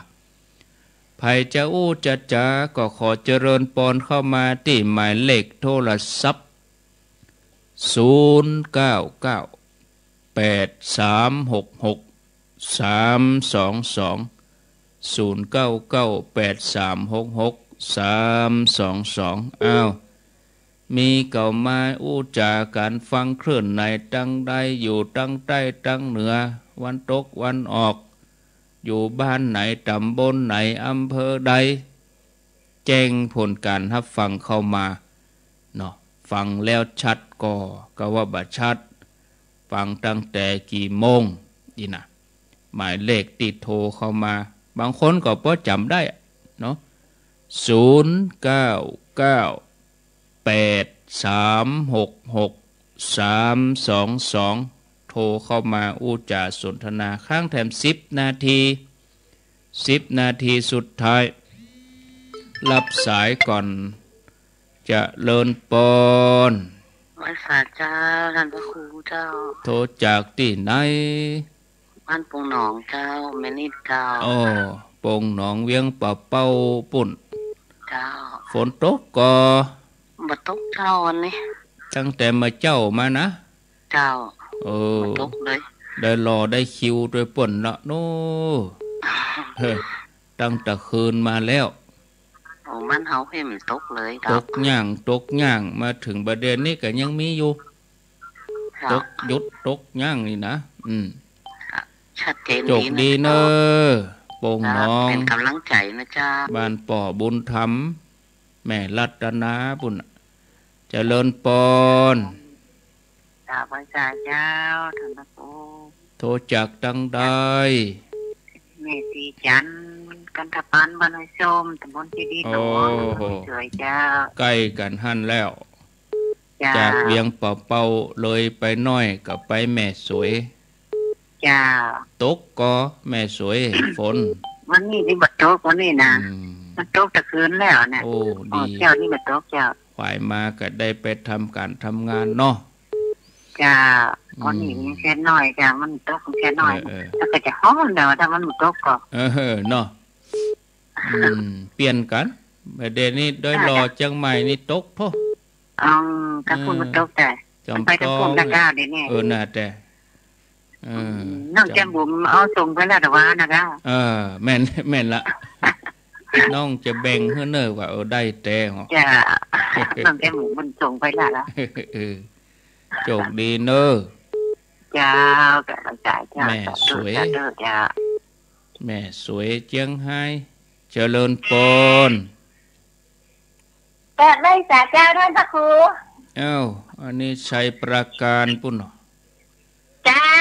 ใผจะอู้จะจ๋าก็ขอเจริญปอนเข้ามาตี้หมายเลขโทรศัพท์ ศูนย์เก้าเก้า แปดสามหกหก สามสองสอง ศูนย์เก้าเก้า แปดสามหกหก สามสองสอง อ้าว มีเก่ามาอู้จ๋ากั๋น ฟังคลื่นไหน ตังใด อยู่ตังใต้ตังเหนือ วันตกวันออก อยู่บ้านไหน ต๋ำบลไหน อำเภอใด แจ้งผลก๋านฮับฟังเข้ามาเนาะ ฟังแล้วชัดก็ ก็ว่าบ่ชัด ฟังตั้งแต่กี่โมง นี่นะ หมายเลขตี้โทรเข้ามา บางคนก็ปอจ๋ำได้เนาะ ศูนย์เก้าเก้า แปดสามหกหก สามสองสอง โทรเข้ามาอู้จ๋าสนทนา ค้างแถมสิบนาที สิบนาทีสุดท้าย รับสายก่อน เจริญปอน ไหว้สาเจ้า ต้านพระครูเจ้า โทรจากตี้ไหน บ้านโป่งหนองเจ้า แม่นิดเจ้า อ้อ โป่งหนองเวียงป่าเป้าปุ้น เจ้า ฝนตกก่อ บ่ตกเจ้าวันนี้ ตั้งแต่เมื่อเจ๊ามานะ เจ้า เออ บ่ตกเลย ได้รอได้คิวตวยเปิ้นละโน้ เฮ้อ ตั้งแต่คืนมาแล้ว โอ้ บ้านเฮาเห็นตกเลย ตกย่าง ตกย่าง มาเถิงบ่าเดี่ยวนี้ก็ยังมีอยู่ เจ้า ตกหยุด ตกย่างนี่นะ อืม ชัดเจน โจคดีเน่อ เจ้า โป่งหนอง ครับ เป๋นก๋ำลังใจ๋นะเจ้า บ้านป้อบุญธรรม แม่รัตนาปุ้น เจริญปอน เจ้า ไหว้สาเจ้า ต้านพระครู โทรจากตังใด แม่ศรีจันทร์ กันทะปัน บ้านห้วยส้ม ต๋ำบลเจดีย์หลวง โอ้โห อำเภอแม่สวยเจ้า ใก้กั๋นหั้นแล้ว เจ้า จากเวียงป่าเป้าเลยไปหน้อยก็ไปแม่สวย เจ้า ตกก่อแม่สวย ฝน วันนี้นี่บ่ตก วันนี้นะ อืม มันตกแต่คืนแล้วนะ โอ้ อ๋อ ดี เจ๊านี่บ่ตกเจ้า ขวายมาก็ได้ไปทำก๋านทำงานเนาะ เจ้า อืม วันนี้มันแค่น้อยเจ้า มันตกแค่น้อย เออ เออ แล้วก็จะฮ้อนแล้ว ถ้ามันบ่ตกก็ เออ เนาะ อืม เปลี่ยนกั๋น บ่าเดี่ยวนี้ได้รอ เจ้า เจียงใหม่นี่ตกโธ่ อ๋อ ถ้าฝนบ่ตกแต่ เออ มันไปตางฝนตางก้าวเดี๋ยวนี้ เออ น่าแต่ เออ น้องแก้มบุ๋มเอาส่งไปแล้วแต่ว่านะเจ้า เออ แม่น แม่นละ น้องจะแบ่งหื้อเน่อว่า เออ ได้แต่เหรอ เจ้า น้องแก้มบุ๋มมันส่งไปแล้วละ เออ โจคดีเน่อ เจ้า เจ้า เจ้า แม่สวย สาธุ สาธุ เจ้า แม่สวยเจียงไฮ้ เจริญปอน กราบไหว้สาเจ้าต้านพระครู อ้าว อันนี้ชัยปราการปุ้นเหรอ เจ้า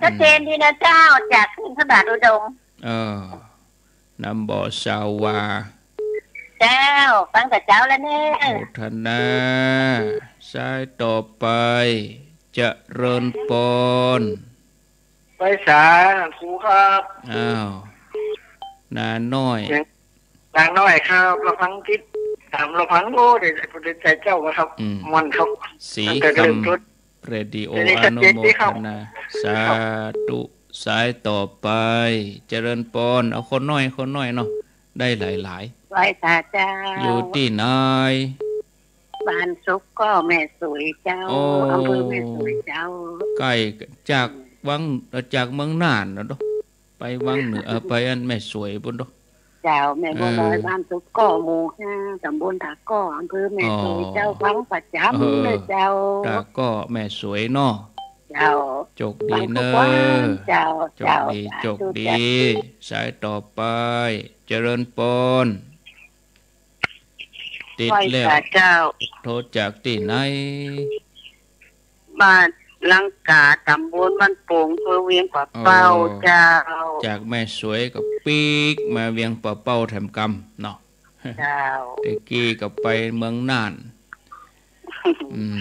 ชัดเจนดีนะเจ้า อืม จากเขตพระบาทอุดม เออ น้ำบ่อสาวา เจ้า ฟังแต่เจ๊าแล้วเน่อ โมทนา สายต่อไป เจริญปอน ไหว้สาครูครับ อ้าว นาน้อย เสียง นาน้อยครับ ลำพังติดต๋ามลำพัง โอ้ ได้ ได้ ได้เจ้าครับ อืม ม่วนครับ สี ตั้งแต่เริ่ม คำ ต้น เรดิโอ เดี๋ยวนี้ อนุโมทนา ชัดเจนดีครับ สาธุ สายต่อไป เจริญปอน เอาคนน้อย คนน้อยเนาะ ได้หลายๆ ไหว้สาเจ้า อยู่ตี้ไหน บ้านสุกก็แม่สวยเจ้า โอ้ อำเภอแม่สวยเจ้า ใก้จากวัง จากเมืองน่านเนาะ ไปวังเหนือ เอ่อ ไปอันแม่สวยปุ้นเนาะ เจ้า แม่บัวลอย เออ บ้านสุกก็ หมู่ห้า ต๋ำบลตาก็ อำเภอแม่สวยเจ้า อ๋อ ฟังประจ๋ำ เออ เลยเจ้า ตาก็แม่สวยเนาะ เจ้า โจคดีเน่อ ฟังทุกวันเจ้า โจคดี เจ้า โจคดี สาธุเจ้า สายต่อไป เจริญปอน ติดแล้ว ไหว้สาเจ้า โทรจากตี้ไหน บ้านลังกา ต๋ำบลบ้านโป่ง อำเภอเวียงป่าเป้า อ๋อ เจ้า จากแม่สวยก็ปิ๊กมาเวียงป่าเป้าแถมกำเนาะ เจ้า แต่กี้ก็ไปเมืองน่าน อืม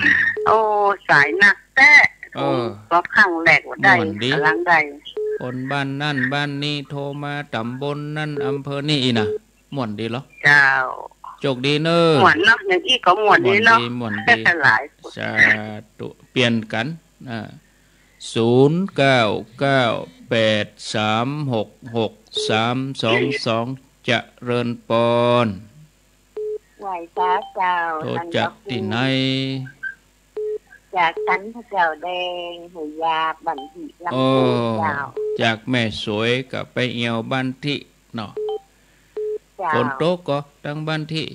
โอ้ สายนักแต๊ เออ โทรก็ครั้งแรกว่าได้ ม่วนดี ก๋ำลังได้ คนบ้านนั้นบ้านนี้โทรมา ต๋ำบลนั้นอำเภอนี้อี้นะ ม่วนดีเหรอ เจ้า โจคดีเน่อ ม่วนเนาะ อย่างอี้ก็ม่วนดีเนาะ ม่วนดี ม่วนดี หลาย สาธุ เปลี่ยนกั๋น อ่า ศูนย์เก้าเก้าแปดสามหกหกสามสองสอง เจริญปอน ไหว้สาเจ้า โทรจากตี้ไหน จากสันพระเจ้าแดง ห้วยยาบ บ้านตี้ ลำพูน โอ้ เจ้า จากแม่สวยก็ไปเอี่ยวบ้านตี้เนาะ เจ้า ฝนตกก่อ ตางบ้านตี้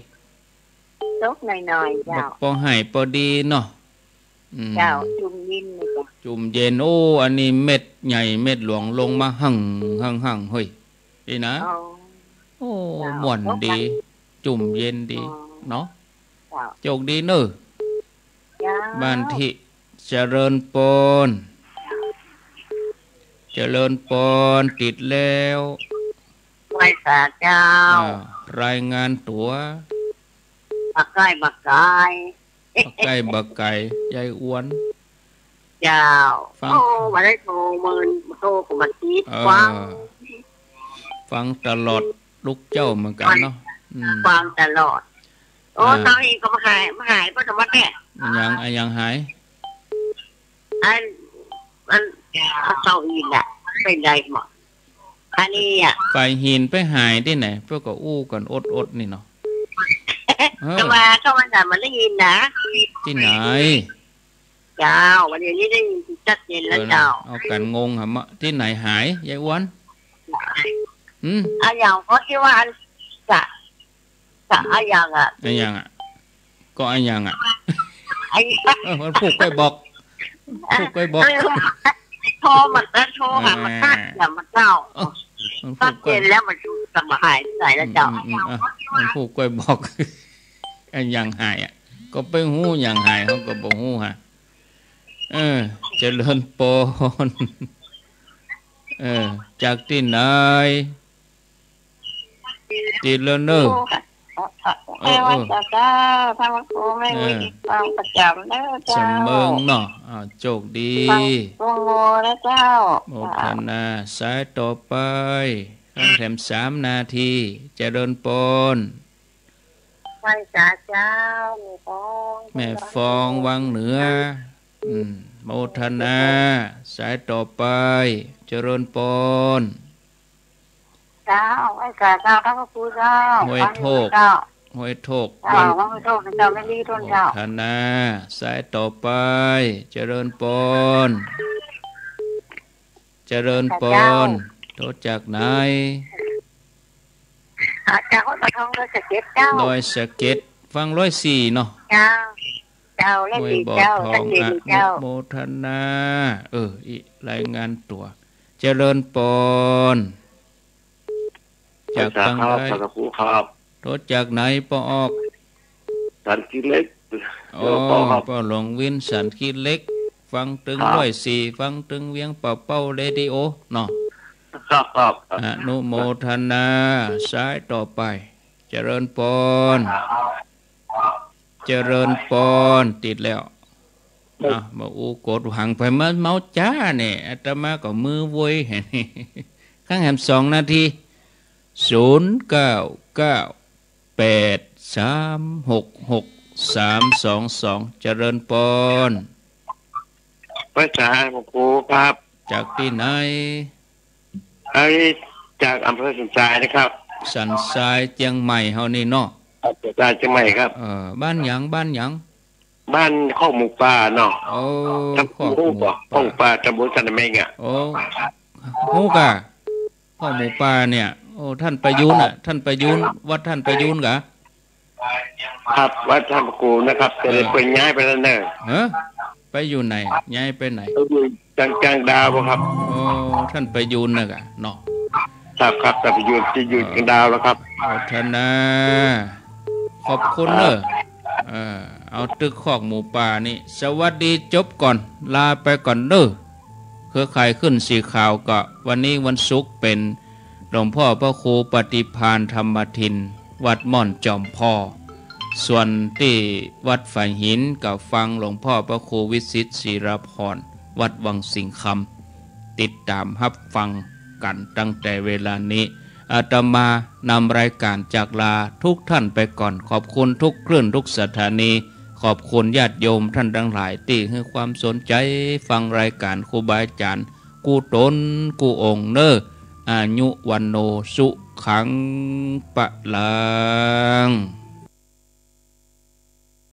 ตกหน่อยๆ เจ้า บ่ ปอไหม้ปอดีเนาะ อืม เจ้า จุ่มเย็นเลยเจ้า จุ่มเย็น โอ้ อันนี้เม็ดใหญ่เม็ดหลวงลงมาหั่งหั่งหั่ง เฮ้ย นี่นะ อ๋อ โอ้ เจ้า ม่วนดี ตกหนัก จุ่มเย็นดี อ๋อ เนาะ เจ้า โจคดีเน่อ เจ้า บ้านตี้ เจริญปอน เจริญปอน ติดแล้ว ไหว้สาเจ้า อ่า รายงานตั๋ว บ่าไก้บ่าไก่ บ่าไก้บ่าไก่ ยายอ้วน เจ้า ฟัง โอ้ บ่ได้โทรเมิน โทรก็บ่ติด เออ ฟัง ฟังตลอด ลุกเจ้าเหมือนกั๋นเนาะ อืม ฟังตลอด โอ้ อ่า เต้าอี้ก็บ่หาย บ่หาย บ่ธรรมดา อะหยัง อะหยังหาย อัน อัน เต้าอี้น่ะ ไปไหนหมด อันนี้อะ ฝ่ายหินไปหายตี้ไหน เปิ้นก็อู้กั๋นอดๆ นี่เนาะ เออ แต่ว่าก็มันน่ะ มันได้ยินนะ ตี้ไหน เจ้า วันนี้ได้ยินชัดเจนแล้ว เออ เจ้า เอากั๋นงงหะมะ ตี้ไหนหาย ยายอ้วน หืม อะหยังก็ตี้ว่าอัน กะ กะอะหยังอะ อะหยังอะ ก็อะหยังอะ ไอ้ เออ มันพูดก้อยบอก พูดก้อยบอก เออ โทรมาแล้ว โทรหา อ่า มาตัดอย่ามาเจ้า เออ มันพูดก้อย ตัดเย็นแล้วมันจะมาหายใส่แล้วเจ้า อืม อืม อืม อ่ะ มันพูดก้อยบอก อะหยังหายอะ ก็ไปฮู้หยังหาย เขาก็บ่ฮู้ฮะ เออ เจริญปอน เออ จากตี้ไหน ติดแล้วเน่อ เออ เออ เออ เจ้า เจ้า ท่านพระครูแม่ เออ วิจิตรฟังประจ๋ำเน่อเจ้า สำเมิงเนาะ อ่า โจคดี ฟังวงโมนะเจ้า โมทนา สายต่อไป ฟังแถมสามนาที เจริญปอน ไหว้สาเจ้า แม่ฟอง แม่ฟอง วังเหนือ อืม โมทนา สายต่อไป เจริญปอน เจ้า ไหว้สาเจ้า ท่านพระครูเจ้า ห้วยโทก เจ้า ห้วยโทก เจ้า บ้าน ห้วยโทก เจ้า แม่ลีต้นเจ้า โมทนา สายต่อไป เจริญปอน เจริญปอน เจ้า โทรจากไหน อ่า จากห้วยปลาทอง ดอยสะเก็ดเจ้า ดอยสะเก็ด ฟังร้อยสี่เนาะ เจ้า เจ้า ร้อยสี่เจ้า ห้วยบ่อทอง สะเก็ดเจ้า อนุโมทนา เออ อี รายงานตั๋ว เจริญปอน จาก สาธุครับ ทางใด สาธุครับ โทรจากไหนปอออก สันขี้เหล็ก อ๋อ เดี๋ยวปอครับ ป้อหลวงวินสันขี้เหล็ก ฟังตึง ครับ ร้อยสี่ ฟังตึงเวียงป่าเป้าเรดิโอเนาะ ครับ ครับ อนุโมทนา สายต่อไป เจริญปอน เจริญปอน ติดแล้ว อ่ะ บ่อู้กดหังไป มาเมาจ้าเนี่ย อาตมาก็มือโวย ครั้งแหมสองนาที ศูนย์เก้าเก้าแปดสามหกหกสามสองสอง เจริญปอน ไหว้สาพระครูครับ จากตี้ไหน ไอ้ จากอำเภอสันทรายนะครับ สันทรายเจียงใหม่เฮานี่เนาะ ครับ สันทรายเจียงใหม่ครับ เออ บ้านหยัง บ้านหยัง บ้านคอกหมูป่าเนาะ โอ้ ตำบล คอกหมูป่า คอกหมูป่า ตำบลสันกำแพงอะ โอ้ ฮู้ก่ะ คอกหมูป่าเนี่ย โอ้ ท่านประยูรน่ะ ท่านประยูร วัดท่านประยูรก่ะ ครับ วัดท่านพระครูนะครับ แต่ เออ เปิ้นย้ายไปแล้วเน่อ ฮะ ไปอยู่ไหน ย้ายไปไหน ไปอยู่กลาง กลางดาวครับ โอ้ ท่านประยูรน่ะก่ะเนาะ ครับ ครับ ท่านประยูรตี้อยู่ เออ กลางดาวแล้วครับ โมทนา ขอบคุณเน่อ ครับ เออ เอาตึกคอกหมูป่านี่ สวัสดีจบก่อน ลาไปก่อนเน่อ เครือข่ายคลื่นสีขาวก็ วันนี้วันศุกร์เป๋นหลวงพ่อพระครูปฏิภาณธรรมทิน วัดม่อนจอมพอ ส่วนตี้วัดฝายหินก็ฟังหลวงพ่อพระครูวิสิทธิ์ศิรพร วัดวังสิงห์คำ ติดต๋ามฮับฟังกั๋นตั้งแต่เวลานี้ อาตมานำรายก๋านจากลากู้ท่านไปก่อน ขอบคุณกู้คลื่นกู้สถานี ขอบคุณญาติโยมต้านตังหลายตี้หื้อความสนใจ๋ฟังรายก๋านครูบาอาจ๋ารย์กู้ต๋นกู้องค์เน่อ อายุ วัณโณ สุขัง พลัง